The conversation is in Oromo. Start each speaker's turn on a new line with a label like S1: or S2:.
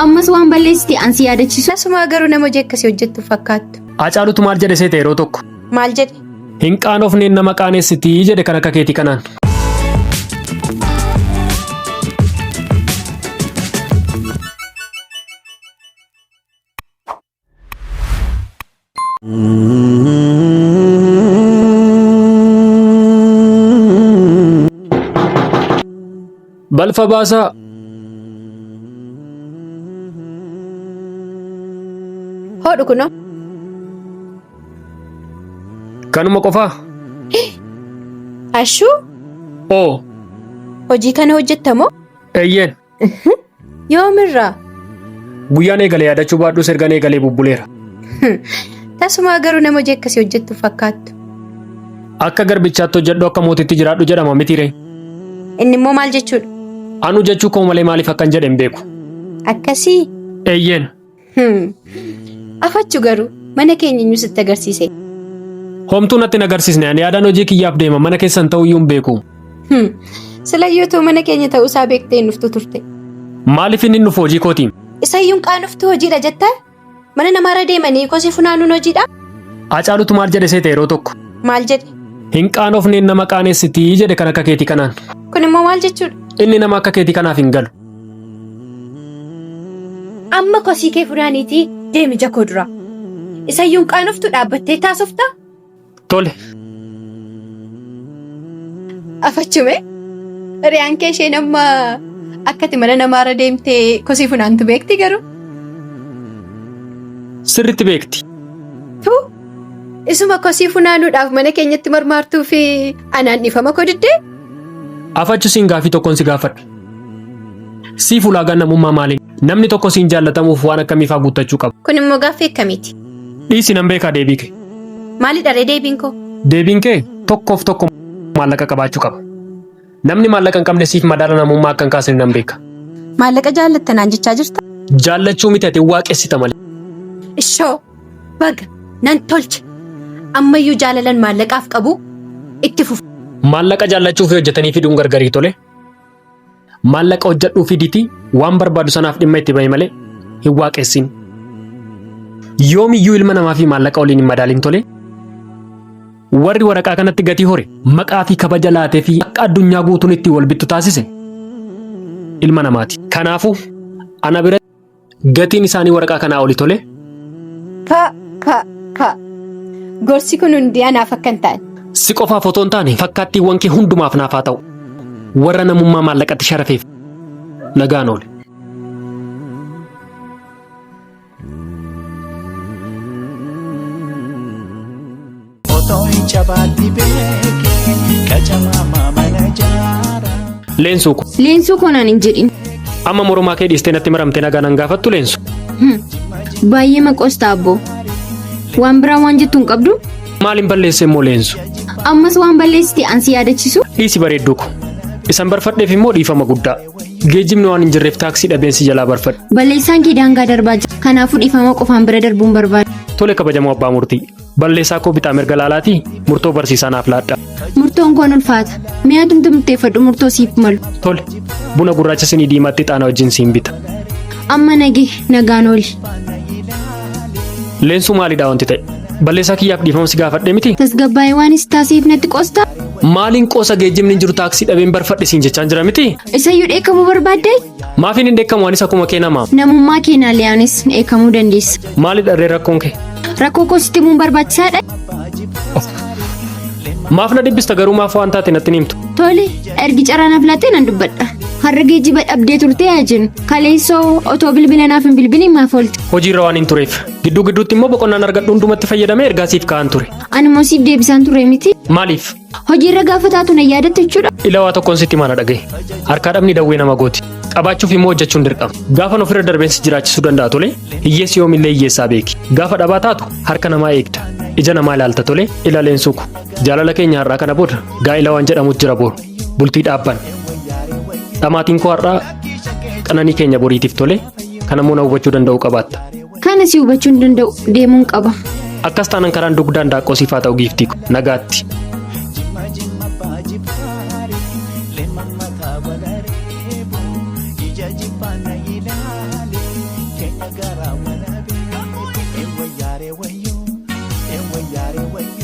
S1: Ammas waan balleessite an si yaadachiisu.
S2: Tasumaa garuu nama hojii akkasii hojjettu fakkaattu.
S3: Hacaalutu maal jedhe seete yeroo tokko?
S2: Maal jedhe?
S3: Hin qaanofneen nama qaanessiti jedhe kan akka keetii kanaan. Balfa baasaa.
S2: Hodhu kunoo.
S3: Kanuma qofaa?
S2: Ashuu
S3: Oo,
S2: hojii kana hojjetta moo?
S3: eeyyeen.
S2: Yoomirraa?
S3: Guyyaan eegale yaadachuu baadhus ergan eegalee bubbuleera.
S2: Tasumaa garuu nama hojii akkasii hojjettu fakkaattu.
S3: Akka garbichaatti hojjedhu akka mootitti jiraadhu jedhama mitiiree.
S2: Inni immoo maal jechuudha?
S3: Anu jechuu koo malee maaliif akkan jedhe hin beeku.
S2: Akkasii?
S3: Eeyyeen.
S2: Afachu garuu mana keenya eenyu sitti agarsiise?
S3: Homtuu natti hin agarsiisne ani yaadaan hojii kiyyaaf deema mana keessan ta'uu iyyuu hin beeku.
S2: Silayyuu utuu mana keenya ta'uusaa beektee hin dhuftu turte.
S3: Maaliif inni hin dhufu hojii kootiin?
S2: Isayyuun qaanoftuu hojiidha jettaa? Mana namaarra deemanii kosii funaanuun hojiidha?
S3: Hacaalutu maal jedhe seete yeroo tokko?
S2: Maal jedhe?
S3: Hin qaanofneen nama qaanessiti jedhe kan akka keetii kanaan.
S2: Kun immoo maal jechuudha?
S3: Inni nama akka keetii kanaaf hin galu.
S2: Amma kosii kee funaaniitii deemi ija koo duraa. Isayyuun qaanoftu dhaabbattee taasofta?
S3: Tole.
S2: Afachume. Hiriyaan kee isheen amma akkati mana namaarra deemtee kosii funaantu beekti garuu.
S3: Sirriitti beekti.
S2: Tu isuma kosii funaanuudhaaf mana keenyatti marmaartuu fi anaan dhiifama koo diddee?
S3: Afachu siin gaafii tokkoon si gaafadha. Siif ulaagaan namummaa maali? Namni tokko siin jaallatamuuf waan akkamiifaa guuttachuu qaba?
S2: Kun immoo gaaffii akkamiiti?
S3: Dhiisi nan beekaa deebii kee.
S2: Maalidha ree deebiin koo?
S3: Deebiin kee tokkoof tokko maallaqa qabaachuu qaba. Namni maallaqa hin qabne siif madaala namummaa akka hin kaasne nan beeka.
S2: Maallaqa jaallatta naan jechaa jirta?
S3: Jaallachuu miti ati waaqessita malee.
S2: Ishoo baga nan tolche. Ammayyuu jaalalan maallaqaaf qabu itti fufa.
S3: Maallaqa jaallachuu fi hojjetanii fiduun gargarii tole. Maallaqa hojjedhuu fidiitii waan barbaadu sanaaf dhimma itti bahi malee hin waaqessin. Yoomiyyuu ilma namaa fi maallaqa waliin hin madaalin tole. Warri waraqaa kanatti gatii hore maqaa fi kabaja laatee fi akka addunyaa guutuun itti wal bittu taasise ilma namaati. Kanaafuu ana biratti gatiin isaanii waraqaa kanaa oli tole.
S2: Pa pa pa. Gorsi kun hundi anaaf akka hin taane.
S3: Si qofaaf otoo hin taane fakkaattiiwwan kee hundumaaf naaf haa ta'u. Warra namummaa maallaqatti sharafeef nagaan oole.
S4: Otoo hin jabaatti beekee qacamaa mana jaara.
S3: Leensuu ko.
S1: Leensuu koo naan hin jedhin.
S3: Amma mormaa kee dhiistee natti maramtee nagaa nan gaafattu leensu.
S1: Baay'ee maqoosta abboo. Waan biraa waan jettu hin qabdu?
S3: Maaliin balleesse immoo leensu?
S1: Ammas waan balleessite an si yaadachiisu?
S3: Dhiisi bareedduu ko. Isan barfadheef immoo dhiifama guddaa. Geejjibni waan hin jirreef taaksii dhabeen si jalaa barfadhe.
S1: Balleessaan kee daangaa darbaa jira. Kanaafuu dhiifama qofaan bira darbuun barbaada.
S3: Tole kabajamoo abbaa murtii. Balleessaa koo bitaa mirga laalaatii murtoo barsiisaa naaf laadha.
S1: Murtoon koon ulfaata. Mee atumti murteeffadhu murtoo siif malu.
S3: Tole. Buna gurraacha sinii diimaatti ixaana wajjin siin bita.
S1: Amma nage nagaan ooli.
S3: Leensuu maalidha wanti ta'e? Balleessaa kiyyaaf dhiifama si gaafadhe miti?
S1: Tasgabbaa'ee waan si taasiseef natti qoostaa?
S3: Maaliin qoosa geejjibni hin jiru taaksii dhabeen barfadhe siin jechaan jira miti?
S1: Isayyuu dheekkamuu barbaaddee?
S3: Maafiin hin dheekkamu anis akkuma kee nama.
S1: Namummaa kee naaliyaanis dheekkamuu dandeessa.
S3: Maalidha ree rakkoon kee?
S1: Rakkoo koo sitti himuun barbaachisaadha.
S3: Maaf na dhibbista garuu maaf waan taate natti hin himtu.
S1: Tole, ergi carraa naaf laattee nan dubbadha. Har'a geejjiba dhabdee turtee haa jennu. Kaleessoo otoo bilbila naaf hin bilbiliin maaf oolte?
S3: Hojiirra waan hin tureef. Gidduu gidduutti immoo boqonnaan argadhu hundumatti fayyadamee ergaa siif kaa'an ture.
S1: Ani immoo siif deebisaan ture miti.
S3: Maaliif?
S1: Hojiirra gaafa taatu na yaadatta jechuudha.
S3: Ila waa tokkoon sitti mana dhagaye. Harkaa dhabni dawwee nama gooti. Qabaachuuf immoo hojjechuun dirqama. Gaafa ofirra darbeen si jiraachisuu danda'a tole. Hiyyeessi yoomillee hiyyeessaa beeki. Gaafa dhabaa taatu harka namaa eegda. Ija namaa ilaalta tole. Ila leensuu ko. Jaalala keenya har'aa kana booda gaa'ila waan jedhamutu jira boru. Bultii dhaabban. Dhamaatiin koo har'aa qananii keenya boriitiif tole. Kana immoo na hubachuu danda'uu qabaatta.
S1: Kana si hubachuu hin danda'u deemuun qaba.
S3: Akkas taanan karaan dugdaan daaqqoo siif haa ta'u giiftii ko. Nagaatti.
S4: Jimma jimma abbaa jifaari leemman mataa wal areebu ija jibbaan na ilaali. Garaa mana beeke. Eewwayyaaree wayyoo, eewwayyaaree wayyoo.